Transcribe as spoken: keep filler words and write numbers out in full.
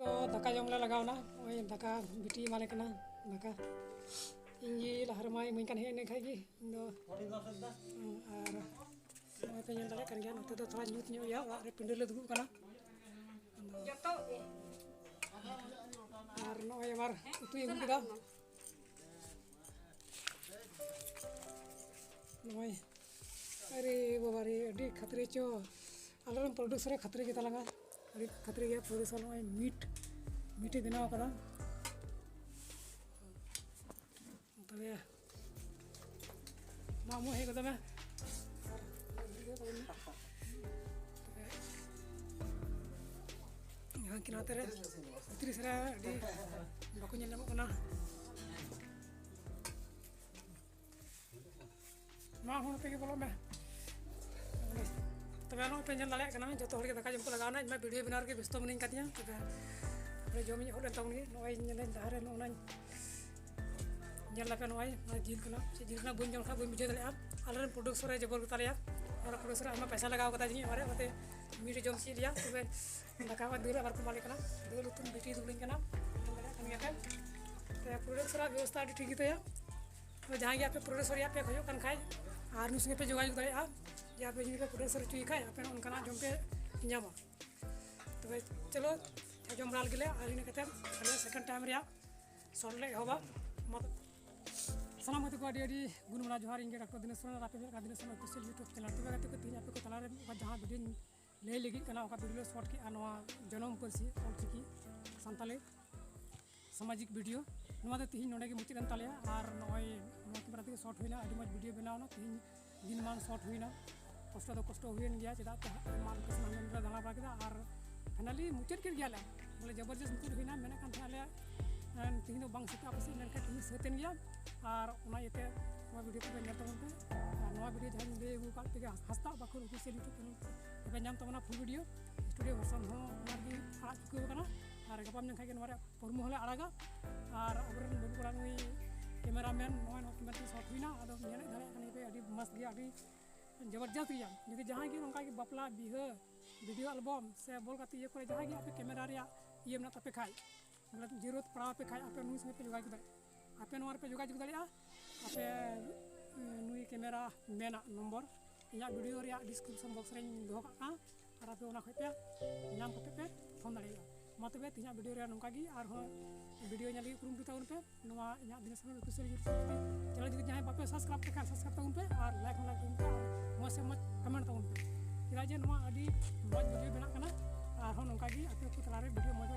ᱛᱚ ᱫᱟᱠᱟ ᱡᱚᱢ ᱞᱮ ᱞᱟᱜᱟᱣ ᱮᱱᱟ᱾ ᱱᱚᱜᱼᱚᱭ ᱫᱟᱠᱟ ᱵᱤᱴᱤ ᱮᱢᱟᱞᱮ ᱠᱟᱱᱟ ᱫᱟᱠᱟ᱾ ᱤᱧ ᱜᱮ ᱞᱟᱦᱟ ᱨᱮᱢᱟ ᱤᱢᱟᱹᱧ ᱠᱟᱱ ᱦᱮᱡ ᱮᱱ ᱠᱷᱟᱡ ᱜᱮ ᱤᱧ ᱫᱚ᱾ ᱟᱨ ᱱᱚᱜᱼᱚᱭ ᱯᱮ ᱧᱮᱞ ᱫᱟᱲᱮᱭᱟᱜ ᱠᱟᱱ ᱜᱮᱭᱟ, ᱱᱚᱛᱮ ᱫᱚ ᱛᱷᱚᱲᱟ ᱧᱩᱛ ᱧᱚᱜ ᱜᱮᱭᱟ, ᱚᱲᱟᱜ ᱨᱮ ᱯᱤᱸᱰᱟᱹ ᱞᱮ ᱫᱩᱲᱩᱵ ᱠᱟᱱᱟ᱾ ᱟᱫᱚ ᱟᱨ ᱱᱚᱜᱼᱚᱭ ᱟᱵᱟᱨ ᱩᱛᱩᱭ ᱟᱹᱜᱩ ᱠᱮᱫᱟ᱾ ᱱᱚᱜᱼᱚᱭ, ᱟᱨᱮ ᱵᱟᱵᱟ ᱨᱮ, ᱟᱹᱰᱤ ᱠᱷᱟᱛᱨᱮ ᱪᱚ᱾ ᱟᱞᱮᱨᱮᱱ producer ᱮ ᱠᱷᱟᱛᱨᱮ ᱜᱮ ᱛᱟᱞᱟᱝᱟ, ᱟᱹᱰᱤ ᱠᱷᱟᱛᱨᱮ ᱜᱮᱭᱟ producer᱾ ᱱᱚᱜᱼᱚᱭ meat, meat ᱮ ᱵᱮᱱᱟᱣ ᱠᱟᱫᱟ᱾ ᱛᱚᱵᱮ ᱢᱟ ᱟᱢ ᱦᱚᱸ ᱦᱮᱡ ᱜᱚᱫᱚᱜ ᱢᱮ᱾ ᱡᱟᱦᱟᱸ ᱠᱤ ᱱᱚᱛᱮ ᱨᱮ ᱵᱷᱤᱛᱨᱤ ᱥᱮᱫ ᱨᱮ ᱟᱹᱰᱤ ᱵᱟᱠᱚ ᱧᱮᱞ ᱧᱟᱢᱚᱜ ᱠᱟᱱᱟ᱾ ᱢᱟ ᱦᱚᱸ ᱱᱚᱛᱮ ᱜᱮ ᱵᱚᱞᱚᱜ ᱢᱮ᱾ ᱛᱚᱵᱮ ᱱᱚᱜᱼᱚᱭ ᱯᱮ ᱧᱮᱞ ᱫᱟᱲᱮᱭᱟᱜ ᱠᱟᱱᱟ, ᱡᱚᱛᱚ ᱦᱚᱲ ᱜᱮ ᱫᱟᱠᱟ ᱡᱚᱢ ᱠᱚ ᱞᱟᱜᱟᱣ ᱮᱱᱟ᱾ ᱤᱧ ᱢᱟ video ᱵᱮᱱᱟᱣ ᱨᱮᱜᱮ ᱵᱮᱥᱛᱚ ᱢᱤᱱᱟᱹᱧ ᱠᱟᱫᱤᱧᱟ᱾ ᱛᱚᱵᱮ ᱚᱸᱰᱮ ᱡᱚᱢ ᱤᱧ ᱮᱦᱚᱵ ᱞᱮᱱ ᱛᱟᱵᱚᱱ ᱜᱮ᱾ ᱱᱚᱜᱼᱚᱭ ᱤᱧ ᱧᱮᱞᱟᱹᱧ ᱞᱟᱦᱟ ᱨᱮ ᱱᱚᱜᱼᱚ ᱱᱟᱧ ᱧᱮᱞ ᱫᱟᱯᱮ, ᱱᱚᱜᱼᱚᱭ ᱱᱚᱣᱟ ᱡᱤᱞ ᱠᱟᱱᱟ᱾ ᱪᱮᱫ ᱡᱤᱞ ᱠᱟᱱᱟ ᱵᱟᱹᱧ ᱡᱚᱢ ᱞᱮᱠᱷᱟᱱ ᱵᱟᱹᱧ ᱵᱩᱡᱷᱟᱹᱣ ᱫᱟᱲᱮᱭᱟᱜᱼᱟ᱾ ᱟᱞᱮᱨᱮᱱ producer ᱮ ᱡᱚᱵᱚᱨ ᱜᱮᱛᱟᱞᱮᱭᱟ᱾ ᱟᱨ producer ᱟᱭᱢᱟ ᱯᱚᱭᱥᱟ ᱞᱟᱜᱟᱣ ᱠᱟᱫᱟ ᱡᱟᱹᱱᱤᱡ ᱚᱱᱟᱨᱮ, ᱚᱱᱟᱛᱮ meat ᱮ ᱡᱚᱢ ᱦᱚᱪᱚᱭᱮᱫ ᱞᱮᱭᱟ᱾ ᱛᱚᱵᱮ ᱫᱟᱠᱟ ᱢᱟ ᱫᱟᱹᱞ ᱟᱵᱟᱨ ᱠᱚ ᱮᱢᱟᱞᱮ ᱠᱟᱱᱟ, ᱫᱟᱹᱞ ᱩᱛᱩ ᱵᱤᱴᱤ ᱫᱩᱞᱟᱹᱧ ᱠᱟᱱᱟ, ᱧᱮᱞ ᱫᱟᱲᱮᱭᱟᱜ ᱠᱟᱱ ᱜᱮᱭᱟ ᱯᱮ᱾ ᱛᱚᱵᱮ producer ᱟᱜ ᱵᱮᱵᱚᱥᱛᱷᱟ ᱟᱹᱰᱤ ᱴᱷᱤᱠ ᱜᱮᱛᱟᱭᱟ᱾ ᱛᱚᱵᱮ ᱡᱟᱦᱟᱸᱭ ᱜᱮ ᱟᱯᱮ producer ᱨᱮᱭᱟᱜ ᱯᱮ ᱠᱷᱚᱡᱚᱜ ᱠᱟᱱ ᱠᱷᱟᱡ, ᱟᱨ ᱱᱩᱭ ᱥᱚᱸᱜᱮ ᱯᱮ ᱡᱳᱜᱟᱡᱳᱜᱽ ᱫᱟᱲᱮᱭᱟᱜᱼᱟ, ᱡᱮ ᱟᱯᱮ ᱡᱩᱫᱤ ᱯᱮ producer ᱦᱚᱪᱚᱭᱮ ᱠᱷᱟᱡ ᱟᱯᱮ ᱚᱱᱠᱟᱱᱟᱜ ᱡᱚᱢ ᱯᱮ ᱧᱟᱢᱟ᱾ ᱛᱚᱵᱮ ᱪᱚᱞᱚ, ᱡᱚᱢ ᱵᱟᱲᱟ ᱞᱮᱜᱮ ᱞᱮ, ᱟᱨ ᱤᱱᱟᱹ ᱠᱟᱛᱮᱫ ᱟᱞᱮ second time ᱨᱮᱭᱟᱜ shot ᱞᱮ ᱮᱦᱚᱵᱟ᱾ ᱢᱟ ᱛᱚᱵᱮ᱾ ᱥᱟᱱᱟᱢ ᱜᱟᱛᱮ ᱠᱚ ᱟᱹᱰᱤ ᱟᱹᱰᱤ ᱜᱩᱱ ᱢᱟᱱᱟᱣ ᱡᱚᱦᱟᱨ᱾ ᱤᱧ ᱜᱮ ᱰᱟᱠᱛᱟᱨ ᱫᱤᱱᱮᱥ ᱥᱚᱨᱮᱱ, ᱟᱨ ᱟᱯᱮ ᱧᱮᱞ ᱠᱟᱱᱟ Dinesh Soren official YouTube channel᱾ ᱛᱚᱵᱮ ᱜᱟᱛᱮ ᱠᱚ, ᱛᱮᱦᱮᱧ ᱟᱯᱮ ᱠᱚ ᱛᱟᱞᱟᱨᱮ ᱚᱠᱟ ᱡᱟᱦᱟᱸ video ᱞᱟᱹᱭ ᱞᱟᱹᱜᱤᱫ ᱠᱟᱱᱟ, ᱚᱠᱟ video ᱞᱮ shot ᱠᱮᱜᱼᱟ, ᱱᱚᱣᱟ ᱡᱟᱱᱟᱢ ᱯᱟᱹᱨᱥᱤ ᱚᱞᱪᱤᱠᱤ ᱥᱟᱱᱛᱟᱞᱤ ᱥᱟᱢᱟᱡᱤᱠ video, ᱱᱚᱣᱟ ᱫᱚ ᱛᱤᱦᱤᱧ ᱱᱚᱰᱮ ᱜᱮ ᱢᱩᱪᱟᱹᱫ ᱮᱱ ᱛᱟᱞᱮᱭᱟ᱾ ᱟᱨ ᱱᱚᱜᱼᱚᱭ ᱱᱚᱣᱟ camera ᱛᱮᱜᱮ shot ᱦᱩᱭᱱᱟ, ᱟᱹᱰᱤ ᱢᱚᱡᱽ video ᱵᱮᱱᱟᱣ ᱮᱱᱟ᱾ ᱛᱤᱦᱤᱧ ᱫᱤᱱ ᱢᱟᱱ shot ᱦᱩᱭᱱᱟ, ᱠᱚᱥᱴᱚ ᱫᱚ ᱠᱚᱥᱴᱚ ᱦᱩᱭᱮᱱ ᱜᱮᱭᱟ, ᱪᱮᱫᱟᱜ ᱥᱮ ᱟᱭᱢᱟ location ᱦᱟᱸᱰᱮ ᱱᱚᱰᱮ ᱫᱟᱬᱟ ᱵᱟᱲᱟ ᱠᱮᱫᱟ᱾ ᱟᱨ finally ᱢᱩᱪᱟᱹᱫ ᱠᱮᱫ ᱜᱮᱭᱟᱞᱮ, ᱵᱚᱞᱮ ᱡᱚᱵᱚᱨᱡᱚᱥ ᱢᱩᱪᱟᱹᱫ ᱦᱩᱭᱱᱟ᱾ ᱢᱮᱱᱮᱫ ᱠᱟᱱ ᱛᱟᱦᱮᱸ ᱟᱞᱮ ᱛᱤᱦᱤᱧ ᱫᱚ ᱵᱟᱝ ᱥᱟᱹᱛᱟᱹᱜᱼᱟ ᱯᱟᱥᱮᱡ, ᱢᱮᱱᱠᱷᱟᱱ ᱛᱤᱦᱤᱧ ᱥᱟᱹᱛ ᱮᱱ ᱜᱮᱭᱟ᱾ ᱟᱨ ᱚᱱᱟ ᱤᱭᱟᱹᱛᱮ ᱱᱚᱣᱟ video ᱠᱚᱯᱮ ᱧᱮᱞ ᱛᱟᱵᱚᱱ ᱯᱮ᱾ ᱟᱨ ᱱᱚᱣᱟ video ᱡᱟᱦᱟᱸᱧ ᱞᱟᱹᱭ ᱟᱹᱜᱩ ᱟᱠᱟᱫ ᱯᱮᱜᱮ ᱦᱟᱸᱥᱫᱟᱜ ᱵᱟᱠᱷᱳᱞ official YouTube channel ᱨᱮᱯᱮ ᱧᱟᱢ ᱛᱟᱵᱚᱱᱟ full video᱾ Studio version ᱦᱚᱸ ᱚᱱᱟ ᱨᱮᱜᱮ ᱟᱲᱟᱜ ᱪᱩᱠᱟᱹᱣ ᱟᱠᱟᱱᱟ᱾ ᱟᱨ ᱜᱟᱯᱟ ᱢᱮᱭᱟᱝ ᱠᱷᱟᱱ ᱜᱮ ᱱᱚᱣᱟ ᱨᱮᱭᱟᱜ promo ᱦᱚᱸᱞᱮ ᱟᱲᱟᱜᱟ᱾ ᱟᱨ ᱟᱵᱚᱨᱮᱱ ᱵᱟᱹᱵᱩ ᱠᱚᱲᱟ ᱱᱩᱭ camera man, ᱱᱚᱜᱼᱚᱭ ᱱᱚᱣᱟ camera ᱛᱮ shot ᱦᱩᱭᱱᱟ᱾ ᱟᱫᱚ ᱧᱮᱞᱮᱫ ᱫᱟᱲᱮᱭᱟᱜ ᱠᱟᱱ ᱜᱮᱯᱮ, ᱟᱹᱰᱤ ᱢᱚᱡᱽ ᱜᱮᱭᱟ, ᱟᱹᱰᱤ ᱡᱚᱵᱚᱨᱡᱚᱥ ᱜᱮᱭᱟ᱾ ᱡᱩᱫᱤ ᱡᱟᱦᱟᱸᱭ ᱜᱮ ᱱᱚᱝᱠᱟ ᱜᱮ ᱵᱟᱯᱞᱟ, ᱵᱤᱦᱟᱹ, video album ᱥᱮ ᱵᱚᱞ ᱜᱟᱛᱮ ᱤᱭᱟᱹ ᱠᱚᱨᱮ ᱡᱟᱦᱟᱸᱭ ᱜᱮ ᱟᱯᱮ camera ᱨᱮᱭᱟᱜ ᱤᱭᱟᱹ ᱢᱮᱱᱟᱜ ᱛᱟᱯᱮ ᱠᱷᱟᱡ, ᱢᱚᱛᱞᱚᱵ ᱡᱟᱹᱨᱩᱲᱟᱛ ᱯᱟᱲᱟᱣ ᱟᱯᱮ ᱠᱷᱟᱡ, ᱟᱯᱮ ᱱᱩᱭ ᱥᱚᱸᱜᱮ ᱯᱮ ᱡᱳᱜᱟᱡᱳᱜᱽ ᱫᱟᱲᱮᱭᱟᱜᱼᱟ᱾ ᱟᱯᱮ ᱱᱚᱣᱟ ᱨᱮᱯᱮ ᱡᱳᱜᱟᱡᱳᱜᱽ ᱫᱟᱲᱮᱭᱟᱜᱼᱟ᱾ ᱟᱯᱮ ᱱᱩᱭ ᱠᱮᱢᱮᱨᱟ ᱢᱮᱱᱟᱜ ᱱᱚᱢᱵᱚᱨ ᱤᱧᱟᱹᱜ ᱵᱷᱤᱰᱤᱭᱳ ᱨᱮᱭᱟᱜ ᱰᱤᱥᱠᱨᱤᱯᱥᱚᱱ ᱵᱚᱠᱥ ᱨᱮᱧ ᱫᱚᱦᱚ ᱠᱟᱜ ᱠᱟᱱᱟ, ᱟᱨ ᱟᱯᱮ ᱚᱱᱟ ᱠᱷᱚᱡ ᱯᱮ ᱧᱟᱢ ᱠᱟᱛᱮ ᱯᱮ ᱯᱷᱳᱱ ᱫᱟᱲᱮᱭᱟᱜᱼᱟ᱾ ᱢᱟ ᱛᱚᱵᱮ ᱛᱮᱦᱮᱧᱟᱜ ᱵᱷᱤᱰᱤᱭᱳ ᱨᱮ ᱱᱚᱝᱠᱟ ᱜᱮ, ᱟᱨᱦᱚᱸ ᱵᱷᱤᱰᱤᱭᱳ ᱧᱮᱞ ᱞᱟᱹᱜᱤᱫ ᱠᱩᱨᱩᱢᱩᱴᱩ ᱛᱟᱵᱚᱱ ᱯᱮ᱾ ᱱᱚᱣᱟ ᱤᱧᱟᱹᱜ ᱫᱤᱱᱟᱡᱽᱯᱩᱨ ᱚᱯᱷᱤᱥᱤᱭᱟᱞ ᱭᱩᱴᱩᱵ ᱪᱮᱱᱮᱞ ᱡᱩᱫᱤ ᱡᱟᱦᱟᱸᱭ ᱵᱟᱯᱮ ᱥᱟᱵᱥᱠᱨᱟᱭᱤᱵ ᱞᱮᱠᱷᱟᱱ ᱥᱟᱵᱥᱠᱨᱟᱭᱤᱵ ᱛᱟᱵᱚᱱ ᱯᱮ, ᱟᱨ ᱞᱟᱭᱤᱠ ᱦᱚᱸ ᱞᱟᱭᱤᱠ ᱛᱟᱵᱚᱱ ᱯᱮ, ᱟᱨ ᱢᱚᱡᱽ ᱥᱮ ᱢᱚᱡᱽ ᱠᱚᱢᱮᱱᱴ ᱛᱟᱵᱚᱱ ᱯᱮ, ᱪᱮᱫᱟᱜ ᱡᱮ ᱱᱚᱣᱟ ᱟᱹᱰᱤ ᱢᱚᱡᱽ ᱵᱷᱤᱰᱤᱭᱳ ᱵᱮᱱᱟᱜ ᱠᱟᱱᱟ᱾ ᱟᱨᱦᱚᱸ ᱱᱚᱝᱠᱟ ᱜᱮ ᱟᱯᱮ ᱠᱚ ᱛᱟᱞᱟᱨᱮ ᱵᱷᱤᱰᱤᱭᱳ ᱢᱚᱡᱽ